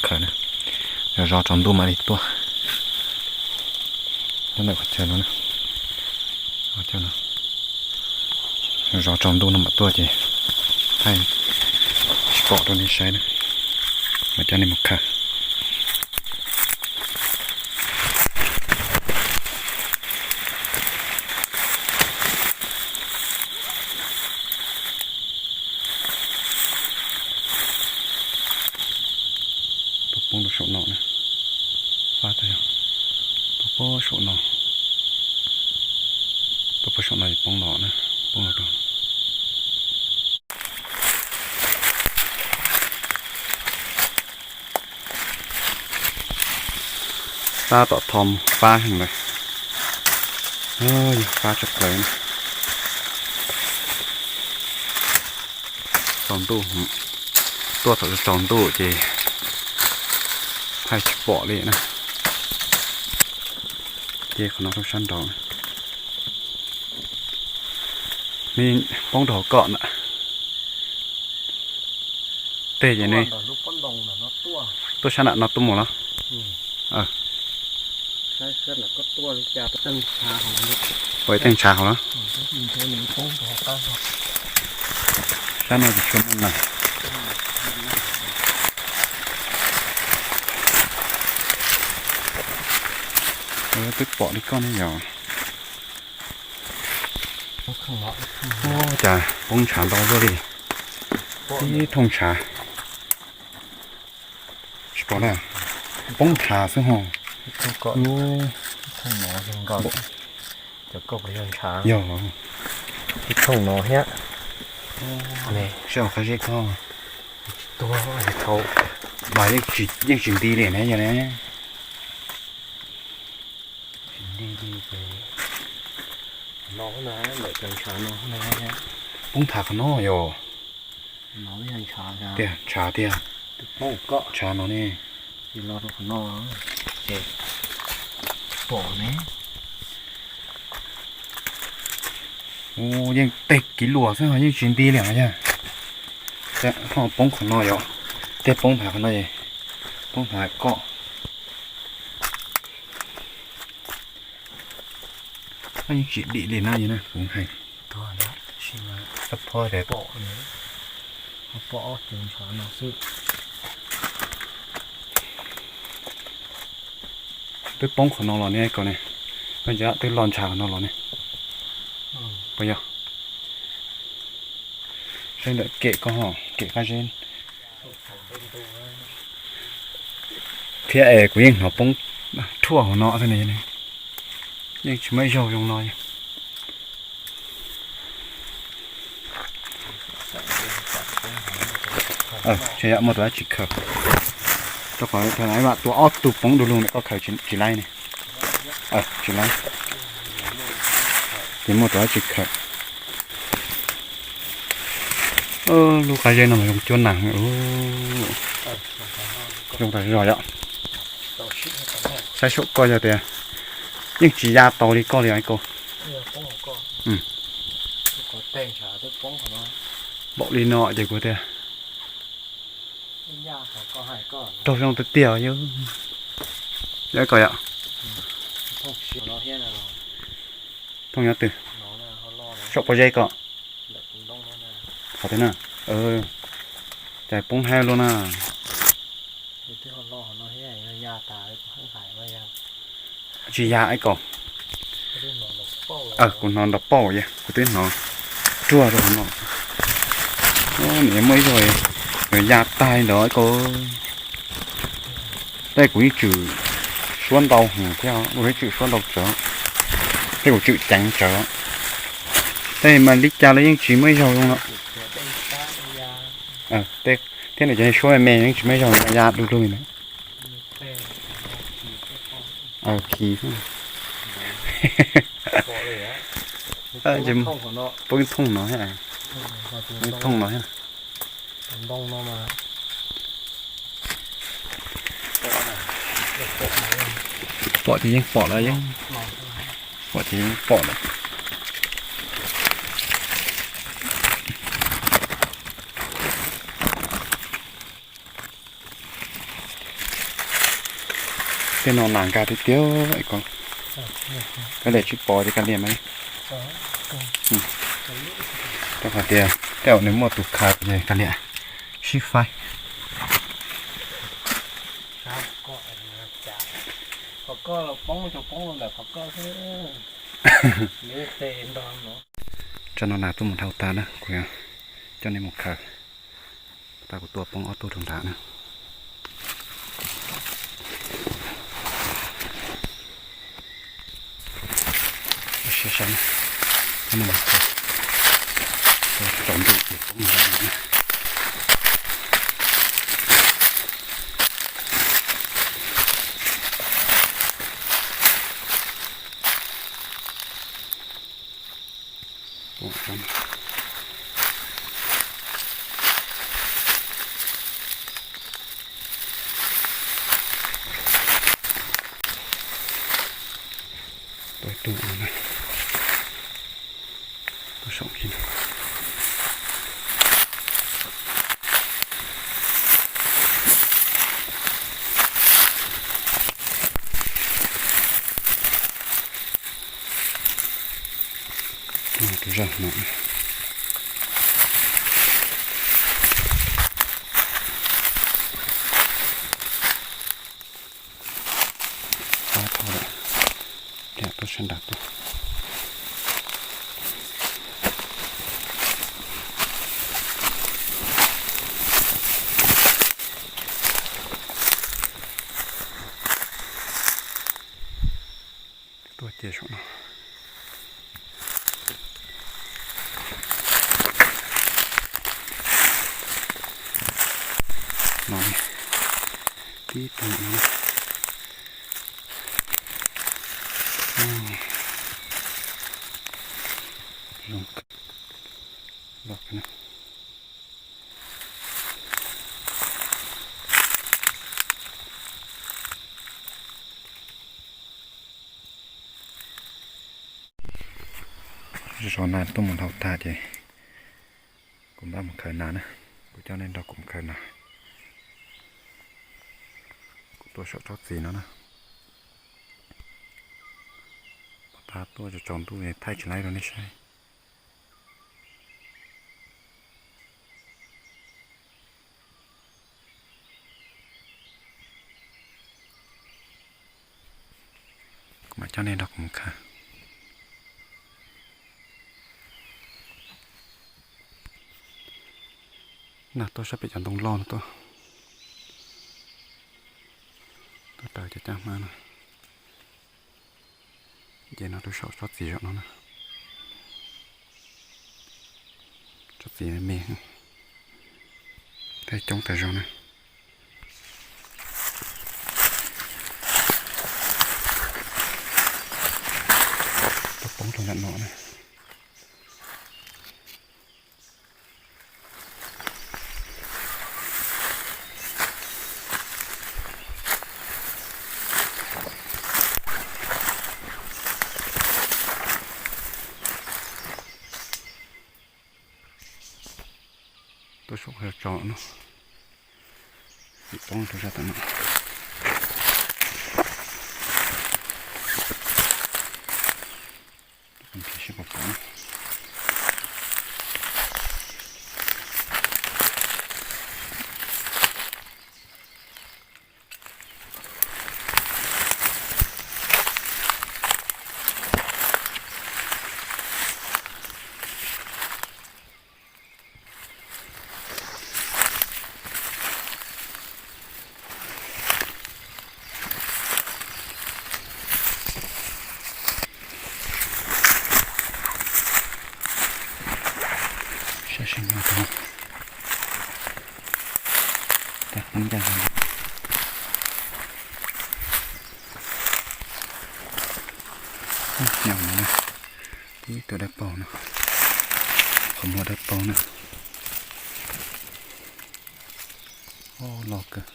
khaws na. Zov zov tsaus ntuj mam li tuaj. Nyob ntawm qhov chaw no na. Zov tsaus ntuj no mam tuaj ces thaij tsis pom rau nej saib na. Mam coj nej mus khaws. Tuaj poob rau saum no na. Fab tag yog tuaj poob saum no. Tuaj poob saum no es poob los na, poob los rau. Tab tom thom fab heev lawm. Yog fab tshaj plaws. Tsaus ntuj, tuaj thaum tsaus ntuj ces thaij tsis pom li na. Ces qhov no rau sab nraud. Nws poob rau hauv koj na. Tej ces nws tuaj sab nram no tuaj mus los. Pom ib teeg ntshav hauv los. Sab no tsis tshua muaj neeg. Twb pom li koj ne yog. Ua cas poob ntshav ntau luaj li. Ib thooj ntshav. Tsis pom na, poob ntshav xwb ho. Yog, ib thooj no thiab. Sib qab zeb koj. Mas yeej tsis nti li na yog ne. Poob ntshav qhov no yog. Tiag, ntshav tiag. Ntshav no ne. Ua yeej teg kiv luas xwb ho yeej tsis nti li yog. Ho poob qhov no yog. Tej poob ntshav qhov no, poob ntshav koj. Yeej tsis dim li na, kuv hais. Twb poob qhov no los ne koj ne. Koj nco twb loj ntshav qhov no los ne. Puas yog? Saib ntawm kem koj ho, kem qab zeb. Thiab es kuv yeej hnov poob rhuaj hauv no xwb ne. Yeej tsis muaj ib zaug zoo no. Muaj tus dab tsi khaws. Rau qhov tus ob tug poob du lug ntawm koj khaws tsis laib ne. Tsis laib. Ces muaj tus dab tsi khaws. Lub qab zeb no mas zoo cuab nas. Zoo tas zog yom. Saib saum koj yog tias yeej tsis ya tau li koj li koj. Npaum li no ces kuv tias raug zoo tiag tiag. Yog koj yom. Thooj nyob twg? Saum pob zeb koj. Qhov twg na? Cas poob haib luaj na. Tsis ya ib ko. Kuv hnov nrov pauj, kuv twb hnov ruaj rau hauv no. Nws muaj ib zaug yuav ya tag li ntawd ib ko. Tej kuv yeej tswm suab ntau heev thiab, kuv yeej tswm suab ntau tsawv, tej kuv tswm ceev tsawv. Tej mas li cas los yeej tsis muaj ib zaug zoo no. Thiab nws cov suab me me yeej tsis muaj ib zaug ya du lug li na. Khi xwb. Poob thooj no, poob thooj no. Pom ces yeej pom lawm, pom ces yeej pom lawm. Tej no nas nkag tiag tiag ko. Kab liam tsis pom ces kab liam mas. Rau qhov tias tej zaum nws muaj tus khaws ces kab liam sib faib. Tsam no nas tuaj mus dhau tas na, kuv coj nej mus khaws. Tag kuv tua poob ob tug rau nrad na. Saib saib, tsaus ntuj poob nrad na. Tuaj ib tug no na, tuaj saum kiag no. Tus zaj no. Pab tho lawm, liam tuaj sab nrad tuaj. Tuaj cia saum no. No, tib tug no. Zoo kawg. Loj kawg na. Zov nas tuaj mus dhau tag ces kuv npaj mus khaws nas na. Kuv coj nej nrog kuv mus khaws nas. Kuv tuaj saum tsob txiv no na. Pov tas tuaj tsaus ntuj thaij tsis laib rau nej saib. Kuv mam coj nej nrog kuv mus khaws. Nas tuaj sab pem cov ntoo loj no tuaj. Tuaj raws cov caj hmab no. Ces no rau saum tsob txiv zaum no na. Tsob txiv me, tej coob tas zog na. Tuaj poob rau ntawm no na. Tuaj saum qhov tso no, poob rau sab tom no. Tus Saib seb no, tas poob ncaj. Nyob no, tib tug dawb paug no, qhov muag dawb paug na. Loj kawg.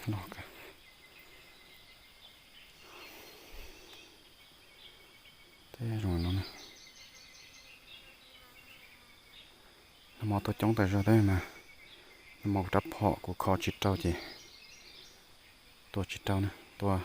Loj kawg. Tej zoo no na. Mos tua coob tas zog tab mas nag hmo kuv rab phom kuv kho tsis rau ces tua tsis rau na, tua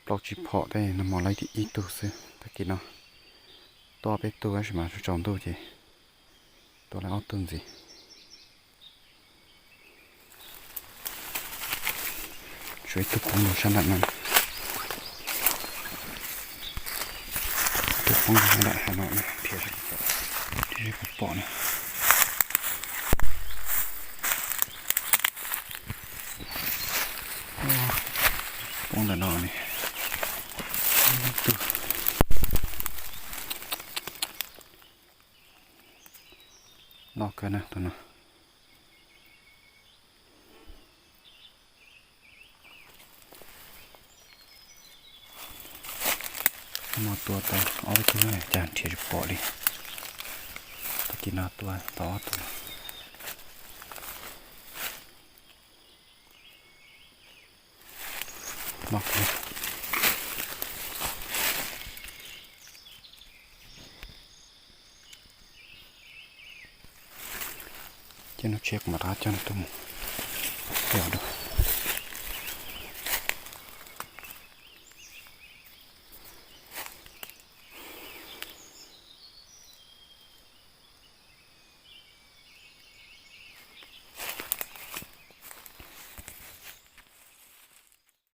plaub tsib phom tab nag hmo laib tib ib tug xwb. Tag kis no tua peb tug tab sis mas tsaus ntuj ces tua laib ob tug ntxiv. Tshuav ib tug poob rau sab nram no, ib tug poob rau sab nram hav no na, nrhiav seb puas pom na. Poob ntawm no ne, ib tug loj kawg na tus no. Nag hmo tua tau ob peb tug cas nrhiav tsis pom li. Tag kis no tua tau ob tug loj kawg. Ces no tsheb kuv mam rov qab coj nws tuaj mus yos dua.